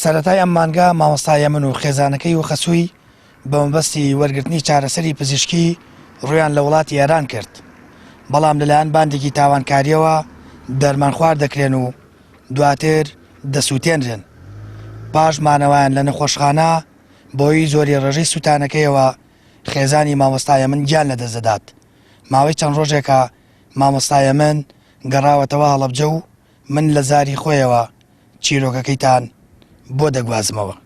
سەرەتای ئەم مانگە مامۆستا یەمن و خێزانەکەی و خەسووی بە مەبەستی وەرگرتنی چارەسەری پزیشکی ڕوویان لە وڵاتی ئێران کرد، بەڵام لەلایەن باندێکی تاوانکارییەوە دەرمانخوارد دەکرێن و دواتر دەسووتێنرێن. پاش مانەوەیان لە نەخۆشخانە بەهۆی زۆری ڕێژەی سووتانەکەیەوە خێزانی مامۆستا یەمن گیان لەدەست دەدات. ماوەی چەند ڕۆژێکە مامۆستا یەمن گەڕاوەتەوە هەڵەبجە و من لە زاری خۆیەوە چیرۆکەکەیتان بۆ دەگوازمەوە.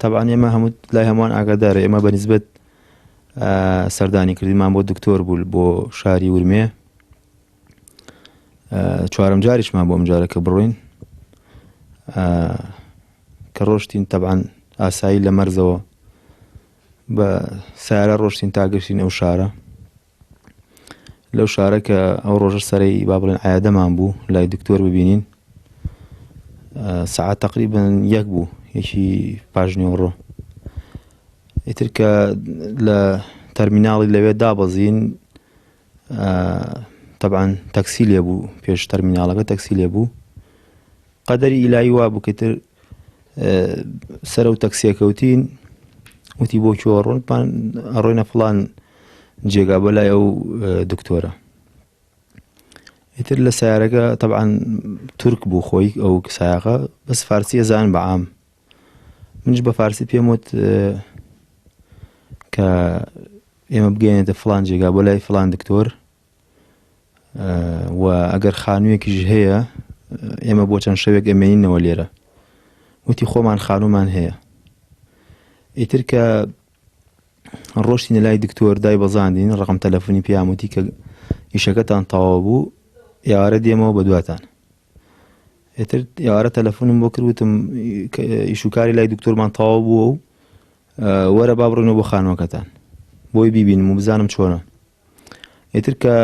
تەبعەن ئێمە هەموو لای هەمووان ئاگادارە ئێمە بە نیسبەت سەردانی کردنمان بۆ دکتۆر بوو بۆ شاری ورمێ چوارەم جاریشمان بۆ ئەم جارە کە بڕۆین کە ڕۆشتین تەبان ئاسایی لە مەرزەوە بە سارە ڕۆشتین تا گەشتین ئەو شارە لەو شارە کە ئەو ڕۆژە سەرەی با بڵێن عیادەمان بوو لای دکتۆر ببینین سەعات تقریبا یەک بوو یەکی پاژنیوەڕۆ ئیتر کە لە تەرمیناڵی لەوێ دابەزین تەبعەن تەکسی لێ بوو پێش تەرمیناڵەکە تەکسی لێ بوو قەدەری ئیلایی وا بوو کە تر سەرە و تەکسیە کەوتین وتی بۆ کوێ ڕۆن پان ئەڕۆینە فڵان جێگا بۆ لای ئەو دکتۆرە ئیتر لە سیارەکە تەبعەن تورک بوو خۆی ئەو سایەقە بەس فارسیە زان بە عام منیش بە فارسی پێم وت کە ئێمە بگەێنێتە فلان جێگا بۆ لای فلان دکتۆر و ئەگەر خانوویەکیش هەیە ئێمە بۆ چەند شەوێک ئەمێنینەوە لێرە وتی خۆمان خانومان هەیە ئیتر کە ڕۆشتینە لای دکتۆر دای بەزاندین ڕقم تەلەفۆنی پیاموتی کە ئیشەکەتان تەواو بوو ئێوارە دێمەوە بە دواتان ئیتر ئێوارە تەلەفۆنم بۆ کرد وتم ئیشوکاری لای دکتۆرمان تەواو بووە و وەرە با بڕۆینەوە بۆ خانووەکەتان بۆی بیبینم و بزانم چۆنە ئیتر کە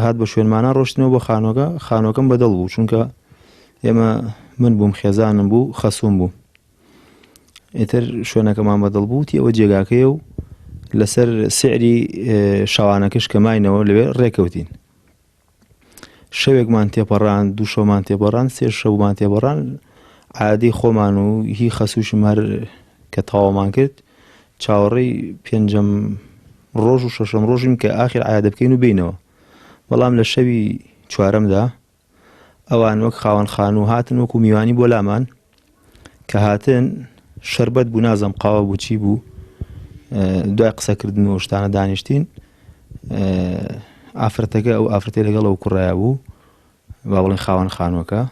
هات بە شوێنمانە ڕۆشتنەوە بۆ خانووەکە خانووەکەم بەدڵ بوو چونکە ئێمە من بووم خێزانم بوو خەسوم بوو ئیتر شوێنەکەمان بەدڵ بوو تی ئەوە جێگاکەیە و لەسەر سعری شەوانەکەش کە ماینەوە لەوێ ڕێکەوتین شەوێکمان تێپەڕان دوو شەومان تێپەڕان سێ شەومان تێپەڕان عادی خۆمان و هی خەسوشم هەر کە تەواومان کرد چاوەڕێی پێنجەم ڕۆژ و شەشەم ڕۆژیم کە ئاخر عادە بکەین و بینەوە بەڵام لە شەوی چوارەمدا ئەوان وەک خاوەن خانوو هاتن وەکو میوانی بۆ لامان کە هاتن شەربەت بوو نازم قاوە بوو چی بوو دوای قسەکردن و شتانە دانیشتین ئافرەتەکە ئەو ئافرەتی لەگەڵ ئەو کوڕایە بوو با بڵێن خاوەن خانووەکە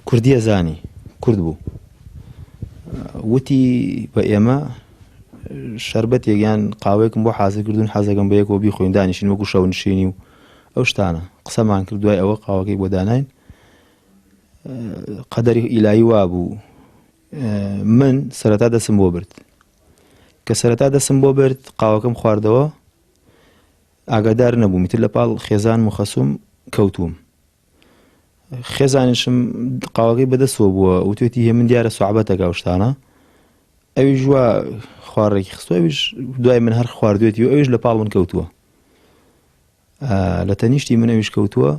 کوردیە زانی کورد بوو وتی بە ئێمە شربەتێک یان قاوەیەکم بۆ حازر کردوون حەزەکەم بە یەکەوە بیخۆین دانیشین وەکو شەونشینی و ئەو شتانە قسەمان کرد دوای ئەوە قاوەکەی بۆ داناین قەدەری ئیلایی وابوو من سەرەتا دەسم بۆ برد کە سەرەتا دەسم بۆ برد قاوەکەم خواردەوە ئاگادار نەبووم ئیتر لە پاڵ خێزانم و خەسووم کەوتووم خێزانیشم قاوەکەی بەدەستەوە بووە وتوێتی هێ من دیارە سوعبەتەکە ئەو شتانە ئەویش وا خوارێکی خستوە ئەویش دوای من هەر خواردوێتی و ئەویش لە پاڵ من کەوتووە لە تەنیشتی من ئەویش کەوتووە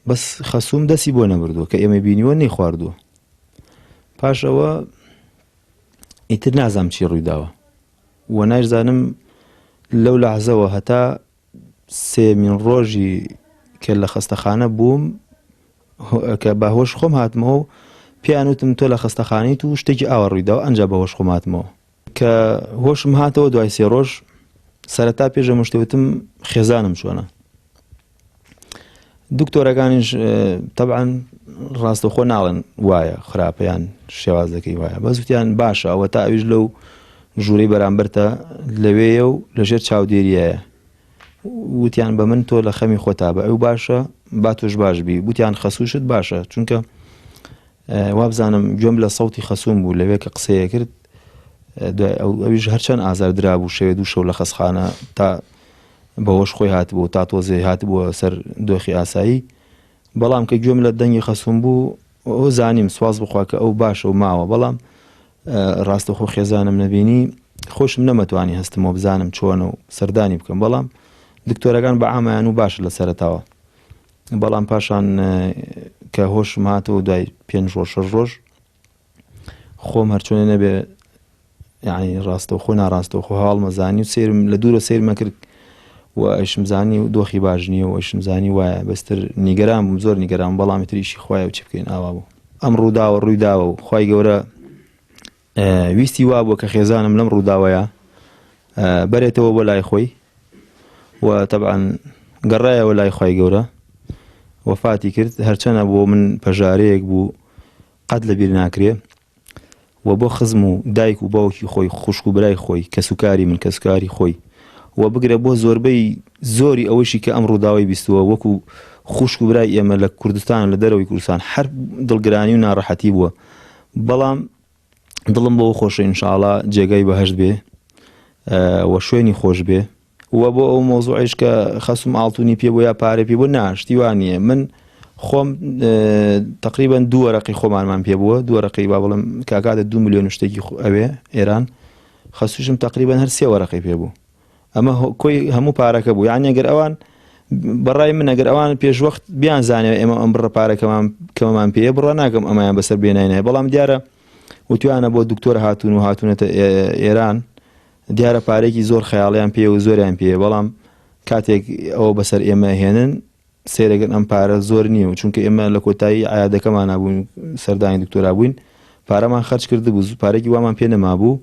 بەس خەسووم دەستی بۆ نەبردووە کە ئێمە بینیوە نەیخواردووە پاش ئەوە ئیتر نازام چی ڕوویداوە و نایشزانم لەو لەحزەوە هەتا سێمین ڕۆژی کە لە خەستەخانە بووم کە بە هۆش خۆم هاتمەوە و پێیان وتم تۆ لە خەستەخانەیت و شتێکی ئاوا ڕوویداوە ئەنجا بە هۆش خۆم هاتمەوە کە هۆشم هاتەوە دوای سێ ڕۆژ سەرەتا پێش هەموو شتێ وتم خێزانم چۆنە دکتۆرەکانیش تەبعەن ڕاستەخۆ ناڵێن وایە خراپەیان شێوازەکەی وایە بەس وتیان باشە ئەوە تا ئەویش لەو ژوورەی بەرامبەرتە لەوێیە و لەژێر چاودێریایە وتیان بە من تۆ لە خەمی خۆتا بە ئەو باشە با تۆش باش بی وتیان خەسوشت باشە چونکە وابزانم گوێم لە سەوتی خەسوم بوو لەوێ کە قسەیە کرد دوای ئەو ئەویش هەرچەند ئازار درابوو شەوێ دوو شەو لە خەسخانە تا بەهۆش خۆی هاتبوو تا تۆزێ هاتبووە سەر دۆخی ئاسایی بەڵام کە گوێم لە دەنگی خەسوم بوو ئەو زانیم سواز بخوا کە ئەو باشە و ماوە بەڵام ڕاستەخۆ خێزانم نەبینی خۆشم نەمەتوانی هەستمەوە بزانم چۆنە و سەردانی بکەم بەڵام دکتۆرەکان بە ئامایان و باش لە سەرتاوە بەڵام پاشان کە هۆشم هاتەوە دوای پێ ڕۆژ شەش ڕۆژ خۆم هەرچۆنێ نەبێ یعنی ڕاستەوخۆ ناڕاستەوخۆ هەواڵمە زانی و سێرم لە دوورە سێرمە کرد و ئەیشم زانی و دۆخی باش نییە و ئەیشم زانی وایە بەستر نیگەران بووم زۆر نیگەران بەڵام تریشی خوایە و چی بکەین ئاوا بوو ئەم ڕووداوە ڕووی داوە و خوای گەورە ویستی وا بووە کە خێزانم لەم ڕووداوەیە بەرێتەوە بۆ لای خۆی و تەبعەن گەڕایەوە لای خوای گەورە وەفاتی کرد هەرچەنە بۆ من پەژارەیەک بوو قەت لەبیر ناکرێ و بۆ خزم و دایک و باوکی خۆی خوشک و برای خۆی کەسوکاری من کەسوکاری خۆی و بگرە بۆ زۆربەی زۆری ئەوەشی کە ئەم ڕووداوەی بیستووە وەکو خوشک و برای ئێمە لە کوردستان لە دەرەوەی کوردستان هەر دڵگرانی و ناڕەحەتی بووە بەڵام دڵم بەوە خۆشە ئینشاءڵا جێگای بەهشت بێ و شوێنی خۆش بێ وە بۆ ئەو مەوزوعیش کە خەسوم ئاڵتونی پێ بوو یا پارەی پێ بوو نا شتی وا نییە من خۆم تقریبا دوو وەرەقی خۆمانمان پێ بووە دوو وەرەقی با بڵێم کاکاتە دو میلیۆن و شتێکی ئەوێ ئێران خەسوشم تقریبا هەر سێ وەرەقی پێ بوو ئەمە کۆی هەموو پارەکە بوو یعنی ئەگەر ئەوان بەڕای من ئەگەر ئەوان پێش وەخت بیان زانێ ئێمە ئەم بڕە پارەکەمان کەمەمان پێیە بڕوا ناکەم ئەمەیان بەسەر بێناینایە بەڵام دیارە وتویانە بۆ دکتۆر هاتوون و هاتوونەتە ئێران دیارە پارەیەکی زۆر خەیاڵیان پێیە و زۆریان پێیە بەڵام کاتێک ئەوە بەسەر ئێمە هێنن سەیرەکەن ئەم پارە زۆر نییە و چونکە ئێمە لە کۆتایی عیادەکەمانە بووین سەردانی دکتۆرا بووین پارەمان خەرج کردبوو پارێکی وامان پێ نەمابوو.